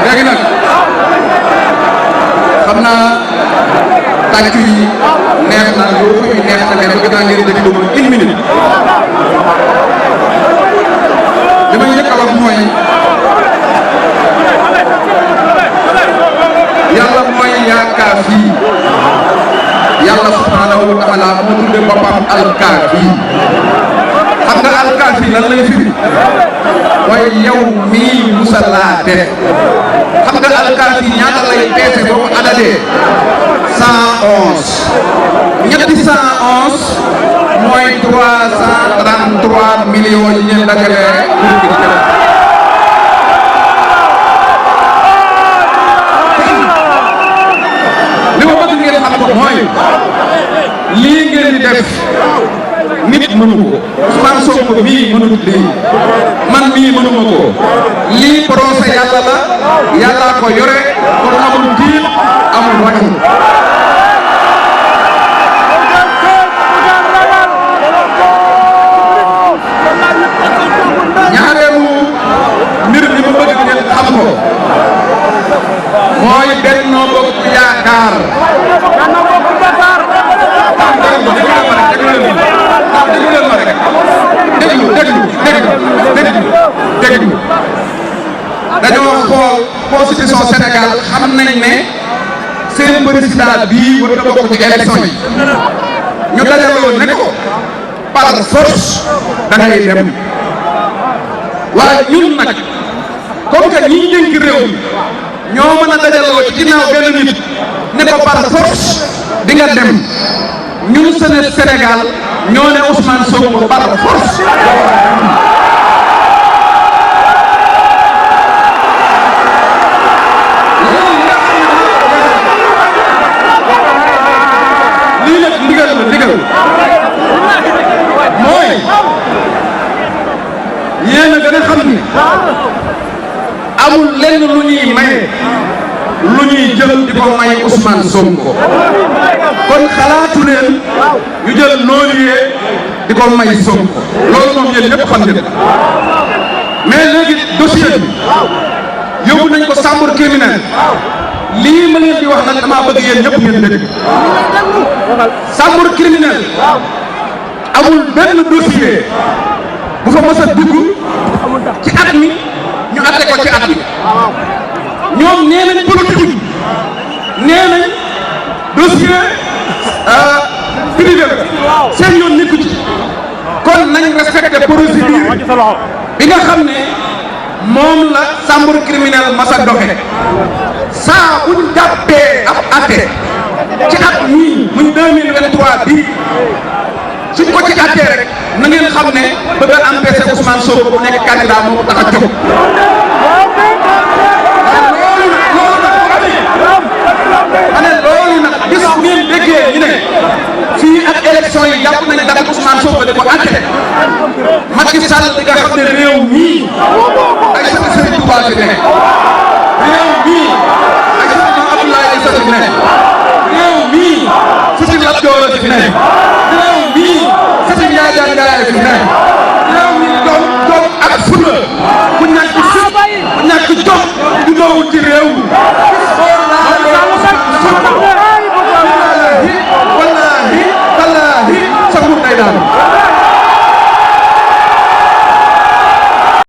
léegi nag xam naa tàcc yi neex na yoo xam ne neex na mais bëgg naa ngeen déglu ma une minute li may njëkk a wax mooy yàlla mooy yaakaar fii yàlla subhanahu wa taala moo tuddee boppam alkaafi xam nga alkaafi lan lay firi mooy yow mii musa laa def xam nga alkaafi ñaata lay peese boo ko adadee 111 ñetti 111 mooy 333 millions yi ñu dajale li ma bëgg ngeen xam ko mooy lii ngeen di def nit mënu ko Ousmane Sonko mii mënut lii man mii mënuma ko lii procès yàlla la yàlla ko yore kon amul diin amul ragal ñaareelu mbir mi ma bëgg ngeen xam ko mooy Benno Bokk Yaakaar déglu dañoo xool constitution Sénégal xam nañ ne seen président bii war na bokk ci élection yi ñu dajaloo ne ko par force da ngay dem waaye ñun nag comme que ñi dénk réew mi ñoo mën a dajaloo ci ginnaaw benn nit ne ko par force di nga dem ñun Sénégal ñoo ne Ousmane Sonko par force lii nag ndigal la ndigal mooy yéen a gën a xam ni amul lenn lu ñuy maye lu ñuy jël di ko may Ousmane Sonko kon xalaatu leen ñu jël non-lieu di ko may Sonko loolu moom yéen ñëpp xam ngeen mais léegi dossier bi yóbbu nañ ko chambre criminelle lii ma leen di wax nag damaa bëgg yéen ñëpp ngeen dégg chambre criminelle amul benn dossier bu fa mës a dugg ci at mi ñu atte ko ci at mi ñoom nee nañ politique nee nañ dossier privé seen yoon nekku ci kon nañ respecté procédure bi nga xam ne moom la chambre criminelle masa doxe saa buñ jàppee ab atte ci at mii muy 2023 bi suñ ko ci attee rek na ngeen xam ne bëgg a empêcher Ousmane Sonko bu nekk candidat moo ko tax a jóg loolu nag bis bu ngeen déggee ñu ne fii ak élection yi jàpp nañ dara Ousmane Sonko di ko enquête Macky Sall di nga xam ne réew mii ay sëriñ Sëriñ Touba fi nekk réew mii ay sëriñ Abdoulaye Issa fi nekk réew mii sëriñ Lat Joor fi nekk réew mii sëriñ Ndiaye Ndiaye fi nekk